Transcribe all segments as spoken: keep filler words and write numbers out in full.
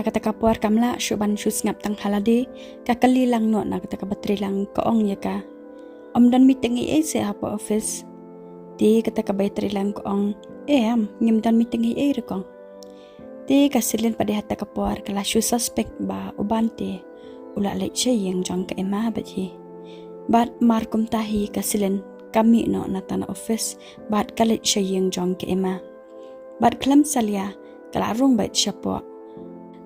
Ha kata ka por kam lah shuh ban shu sngap tang ha lade, ka kylli lang noh na kata kaba trei lang, ka ong ïa ka, "Ym don meeting ei ei seh hapoh office?" Te kata kaba trei lang ka ong, "Em, ngim don meeting ei ei re kong." Te ka Selin pat de ha kata ka por ka la shu suspect ba u Ban te u la leit sha ïing jong ka Emma bad hi. Bad mar kumta hi ka Selin ka mih noh na tang na office bad ka leit sha ïing jong ka Emma. Bad khlem salia ka la rung beit shapoh.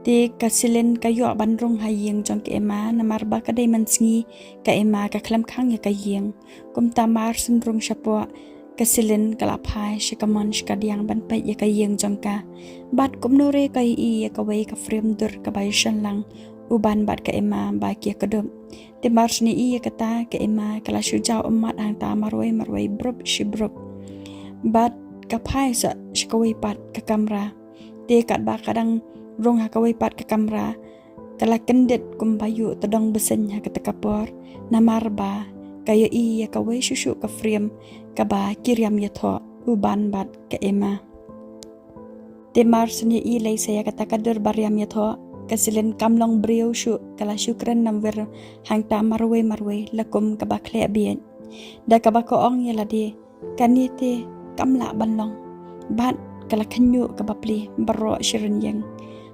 Te ka Selin ka ïoh ban rung ha ïing jong ka Emma namar ba ka dei mynsngi, ka Emma ka khlem khang ïa ka ïing. Kumta mar shen rung shapoh, ka Selin ka la phai sha kamon sha kadiang ban peit ïa ka ïing jong ka. Bad kumno re ka ïohi ïa kawei ka frame dur kaba ïashen lang u Ban bad ka Emma ba ki ïakdup. Te mar shen ïohi ïa kata, ka Emma ka la shu jaw ummat hangta marwei marwei, brup shi brup. Bad ka phai sa sha kawei pat ka kamra. Te katba ka dang rung ha kawei pat ka kamra, ka la kyndit kumba ïoh tdong bseiñ ha kata ka por, namar ba ka ïohi ïa kawei shuh shuh ka frame kaba ki riam ïathoh, u Ban bad ka Emma. Te mar shen ïohi lei sa ïa kata ka dur ba riam ïathoh, ka Selin kam long briew shuh, ka la shu kren namwir hangta marwei marwei la kum kaba khleh bieit. Da kaba ka ong ïa lade, "Kane te kam lah ban long." Bad ka la khynñiuh kaba plie baroh shi rynïeng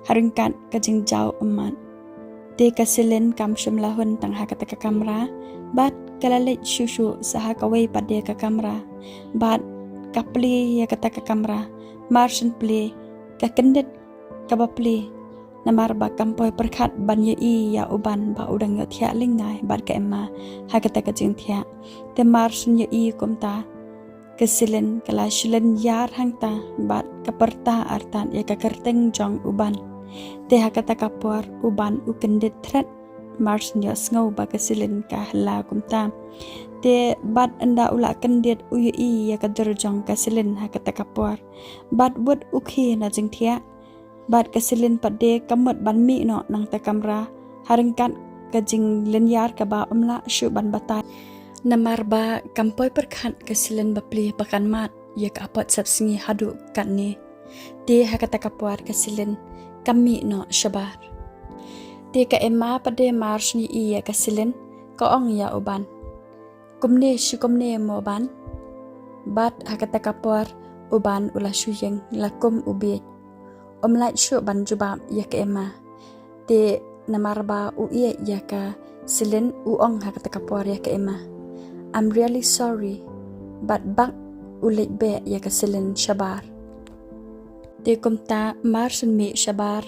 ha ryngkat ka jingjaw ummat. Te ka Selin kam shym la hun tang ha kata ka kamra, bad ka la leit shuh shuh sa ha kawei pat de ka kamra. Bad ka plie ïa kata ka kamra, mar shen plie ka kyndit kaba plie, namar ba kam poi pyrkhat ban ïohi ïa u Ban ba u dang ïohthiah lyngngai bad ka Emma ha kata ka jingthiah. Te mar shen ïohi kumta, ka Selin ka la shu lynñiar hangta bad ka pyrta artat ïa ka kyrteng jong u Ban. Te ha kata ka por u Ban u kyndit thret, mar shen ïohsngew ba ka Selin ka hla kumta. Te bad ynda u la kyndit u ïohi ïa ka dur jong ka Selin ha kata ka por. Bad wut u khie na jingthiah. Bad ka Selin pat de ka mut ban mih noh na kata ka kamra ha ryngkat ka jinglynñiar kaba ym lah shuh ban batai. Namar ba kam poi pyrkhat ka Selin ba plie ba kan mad ïa ka apot sepsngi haduh katne. Te ha kata ka por ka Selin ka mih noh shabar. Te ka Emma pat de mar shen ïohi ïa ka Selin ka ong ïa u Ban, "Kumne shi kumne mo Ban?" Bad ha kata ka por u Ban u la shu ïeng la kum u bieit. Um lah shuh ban jubab ïa ka Emma. Te namar ba u ïeit ïa ka Selin, u ong ha kata ka por ïa ka Emma, "I'm really sorry." Bad bak u leit beh ïa ka Selin shabar. Te kumta mar shen mih shabar,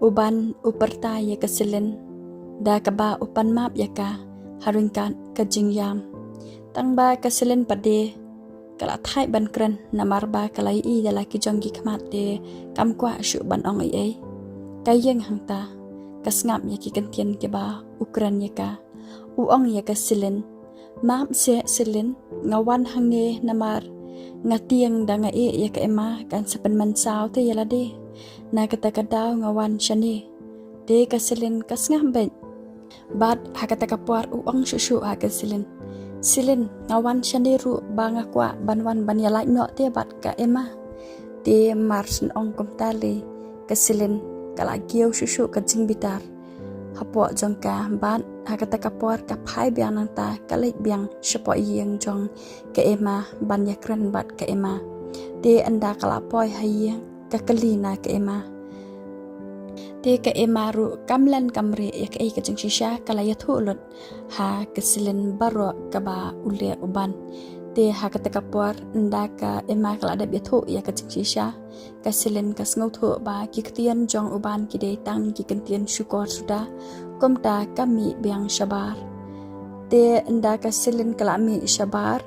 u Ban u pyrta ïa ka Selin da kaba u pan map ïa ka ha ryngkat ka jingïam. Tang ba ka Selin pat de ka la thait ban kren namar ba ka la ïohi da la ki jong ki khmat te kam kwah shuh ban ong ei ei. Ka ïeng hangta, ka sngap ïa ki kyntien kiba u kren ïa ka. U ong ïa ka Selin, "Map seh Selin, nga wan hangne namar nga tieng da nga ïeh ïa ka Emma, kan sa pynmynsaw te ïa lade. Na kata ka daw nga wan shane." Te ka Selin ka sngap beit. Bad ha kata ka por u ong shuh shuh ha ka Selin, "Selin, nga wan shane ruh ba nga kwah ban wan ban ïalait noh te bad ka Emma." Te mar shen ong kumta lei, ka Selin ka la kiew shuh shuh ka jingbitar hapoh jong ka, bad ha kata ka por ka phai biang nangta ka leit biang shapoh ïing jong ka Emma ban ïakren bad ka Emma. Te ynda ka la poi ha ïing ka kylli na ka Emma. Te ka Emma ruh kam len kam rieh ïa kaei ka jingshisha, ka la ïathuh lut ha ka Selin baroh kaba u leh u Ban. Te ha kata ka por ynda ka Emma ka la dep ïathuh ïa ka jingshisha, ka Selin ka sngewthuh ba ki ktien jong u Ban ki dei tang ki ktien shukor suda. Kumta ka mih biang shabar. Te ynda ka Selin ka la mih shabar,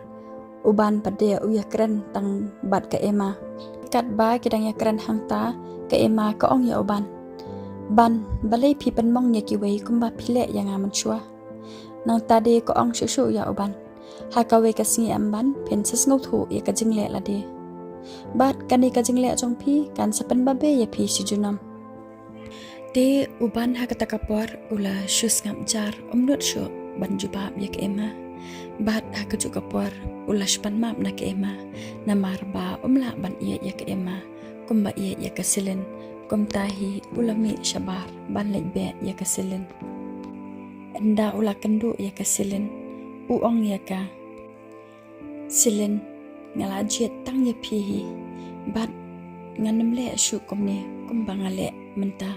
u Ban pat de u ïakren tang bad ka Emma. Katba ki dang ïakren hangta, ka Emma ka ong ïa u Ban, "Ban, balei phi pynmong ïa kiwei kumba phi leh ïa nga mynshuwa?" Nangta de ka ong shuh shuh ïa u Ban, "Ha kawei ka sngi em Ban, phin sa sngewthuh ïa ka jingleh lade. Bad kane ka jingleh jong phi kan sa pynbabe ïa phi shi junom." Te u Ban ha kata ka por u la shu sngap jar, um nud shuh ban jubab ïa ka Emma. Bad ha kajuh ka por u la shu pan map na ka Emma, namar ba um lah ban ïeit ïa ka Emma kumba ïeit ïa ka Selin. Kumta hi u la mih shabar ban leit beh ïa ka Selin. Ynda u la kynduh ïa ka Selin, u ong ïa ka, "Selin, nga la jied tang ïa phi hi, bad ngan ym leh shuh kumne kumba nga leh mynta.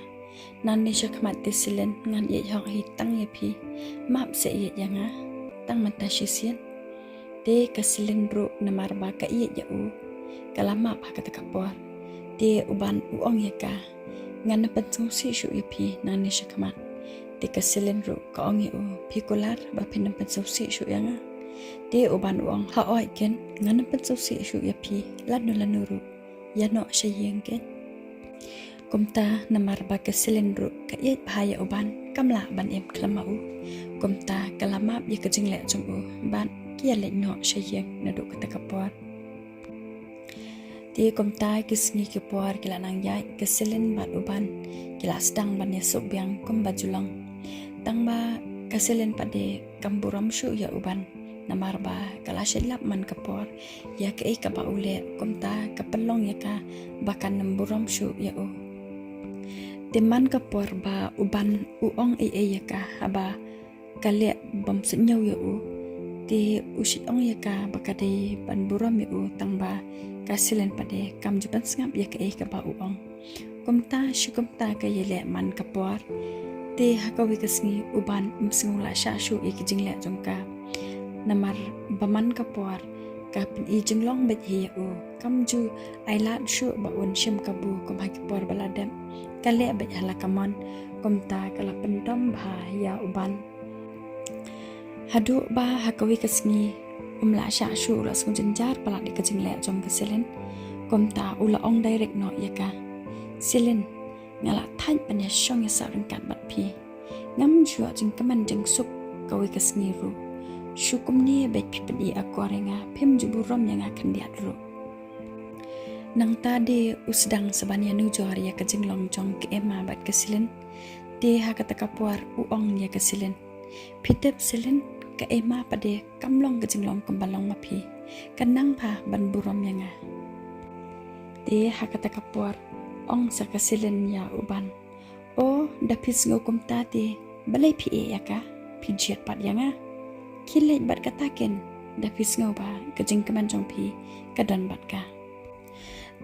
Nangne shakhmat te Selin, ngan ïeit hok hi tang ïa phi. Map sa ïeit ïa nga tang mynta shisien." Te ka Selin ruh namar ba ka ïeit ïa u, ka la map ha kata ka por. Te u Ban u ong ïa ka, "Ngan ym pynsngewsih shuh ïa phi nangne shakhmat." Te ka Selin ruh ka ong ïa u, "Phi kular ba phin ym pynsngewsih shuh ïa nga?" Te u Ban u ong, "Hooid keiñ, ngan ym pynsngewsih shuh ïa phi lano lano ruh. Ïa noh sha ïing keiñ." Kumta namar ba ka Selin ruh ka ïeit bha ïa u Ban, kam lah ban im khlem ma u. Kumta ka la map ïa ka jingleh jong u bad ki ïa leit noh sha ïing naduh kata ka por. Te kumta ki sngi ki por ki la nang ïaid, ka Selin bad u Ban ki la sdang ban ïa suk biang kumba ju long. Tang ba ka Selin pat de kam burom shuh ïa u Ban, namar ba ka la shait lap man ka por ïa kaei kaba u leh, kumta ka pynlong ïa ka ba kan ym burom shuh ïa u. Te man ka por ba u Ban u ong ei ei ïa ka haba ka leh bym sngewthuh ïa u, te u shait ong ïa ka ba ka dei ban burom ïa u, tang ba ka Selin pat de kam ju pynsngap ïa kaei kaba u ong. Kumta shi kumta ka ïa leh man ka por. Te ha kawei ka sngi u Ban um sngew lah shah shuh ïa ki jingleh jong ka, namar ba man ka por ka pyni jinglong beit hi ïa u, kam ju ai lad shuh ba un shim kabu kum ha ki por ba la dep. Ka leh beit ha la ka mon. Kumta ka la pyndom bha ïa u Ban. Haduh ba ha kawei ka sngi um lah shah shuh, u la sngew jynjar palat ïa ka jingleh jong ka Selin. Kumta u la ong direct noh ïa ka, "Selin, nga la thait ban ïa shong ïa sah ryngkat bad phi. Ngam ju ïoh jingkmen jingsuk kawei ka sngi ruh. Shu kumne beit phi pyni akor ïa nga, phim ju burom ïa nga khyndiat ruh." Nangta de u sdang sa ban ïa nujor ïa ka jinglong jong ka Emma bad ka Selin. Te ha kata ka por u ong ïa ka Selin, "Phi tip Selin, ka Emma pat de kam long ka jinglong kumba long ma phi. Ka nang bha ban burom ïa nga." Te ha kata ka por ong sa ka Selin ïa u Ban, "O, da phi sngew kumta te balei phi ïeh ïa ka? Phi jied pat ïa nga. Khie leit bad kata keiñ, da phi sngew ba ka jingkmen jong phi ka don bad ka."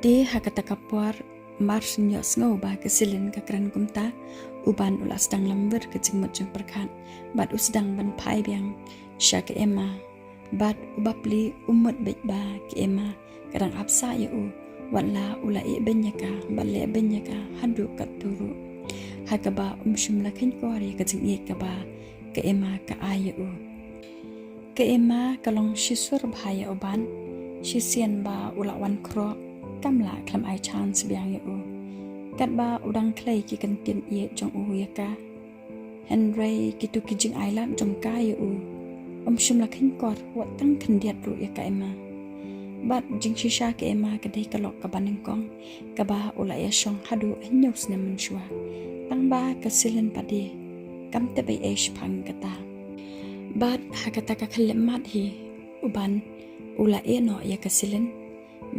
Te ha kata ka por, mar shu ïohsngew ba ka Selin ka kren kumta, u Ban u la sdang lamwir ka jingmut jingpyrkhat, bad u sdang ban phai biang sha ka Emma. Bad u bapli u mut beit ba ka Emma ka dang ap sah ïa u, wat la u la ïeh beiñ ïa ka bad leh beiñ ïa ka haduh katto ruh, ha kaba um shym la kheiñkor ïa ka jingïeit kaba ka Emma ka ai ïa u. Ka Emma ka long shisur bha ïa u Ban, shisien ba u la wan khroh, kam lah khlem ai chance biang ïa u. Katba u dang khlei ki kyntien ïeit jong u ïa ka, hynrei kito ki jingai lad jong ka ïa u, um shym la kheiñkor wat tang khyndiat ruh ïa ka Emma. Bad jingshisha ka Emma ka dei ka lok kaba nyngkong kaba u la ïa shong haduh hynñiew snem mynshuwa. Tang ba ka Selin pat de kam tip ei ei shaphang kata. Bad ha kata ka khyllipmat hi, u Ban u la ïeh noh ïa ka Selin,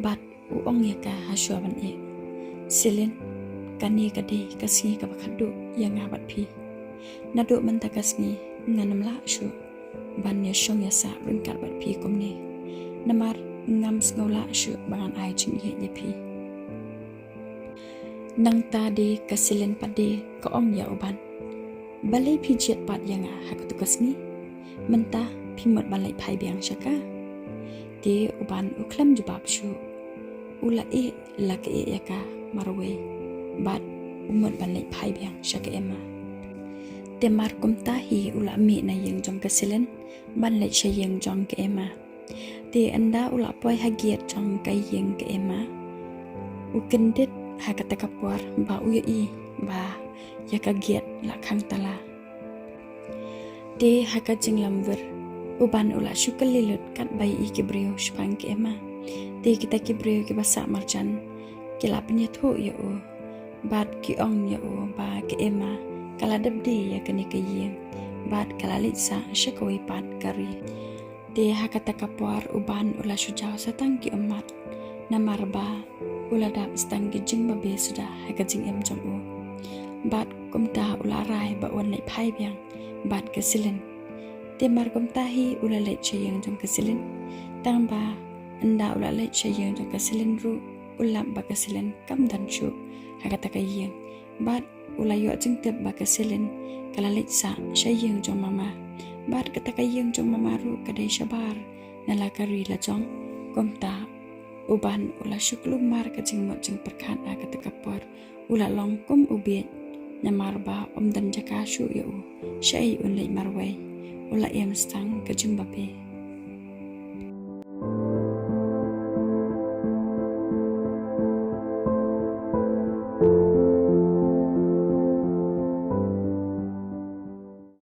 bad u ong ïa ka ha shuwa ban ïeh, "Selin, kane ka dei ka sngi kaba khatduh ïa nga bad phi. Naduh mynta ka sngi ngan ym lah shuh ban ïa shong ïa sah ryngkat bad phi kumne, namar ngam sngew lah shuh ba ngan ai jingïeit ïa phi." Nangta de ka Selin pat de ka ong ïa u Ban, "Balei phi jied pat ïa nga ha katu ka sngi? Mynta phi mut ban leit phai biang sha ka?" Te u Ban u khlem jubab shuh. U la ïeh la ka ïeh ïa ka marwei, bad u mut ban leit phai biang sha ka Emma. Te mar kumta hi u la mih na ïing jong ka Selin ban leit sha ïing jong ka Emma. Te ynda u la poi ha gate jong ka ïing ka Emma, u kyndit ha kata ka por ba u ïohi ba ïa ka gate la khang tala. Te ha ka jinglamwir, u Ban u la shu kylli lut katba ïohi ki briew shaphang ka Emma. Te kita ki briew kiba sah marjan ki la pynïathuh ïa u, bad ki ong ïa u ba ka Emma ka la dep die ïa kane ka ïing, bad ka la leit sah sha kawei pat ka ri. Te ha kata ka por u Ban u la shu jaw sa tang ki ummat, namar ba u la dap stang ka jingbabe suda ha ka jingim jong u. Bad kumta u la rai ba un leit phai biang bad ka Selin. Te mar kumta hi u la leit sha ïing jong ka Selin. Tang ba ynda u la leit sha ïing jong ka Selin ruh u lap ba ka Selin kam don shuh ha kata ka ïing. Bad u la ïoh jingtip ba ka Selin ka la leit sah sha ïing jong mama. Bad kata ka ïing jong mama ruh ka dei shabar na la ka ri la jong. Kumta u Ban u la shu kulmar ka jingmut jingpyrkhat ha kata ka por. U la long kum u bieit namar ba um don jaka shuh ïa u. Shaei un leit marwei. U la im stang ka jingbabe.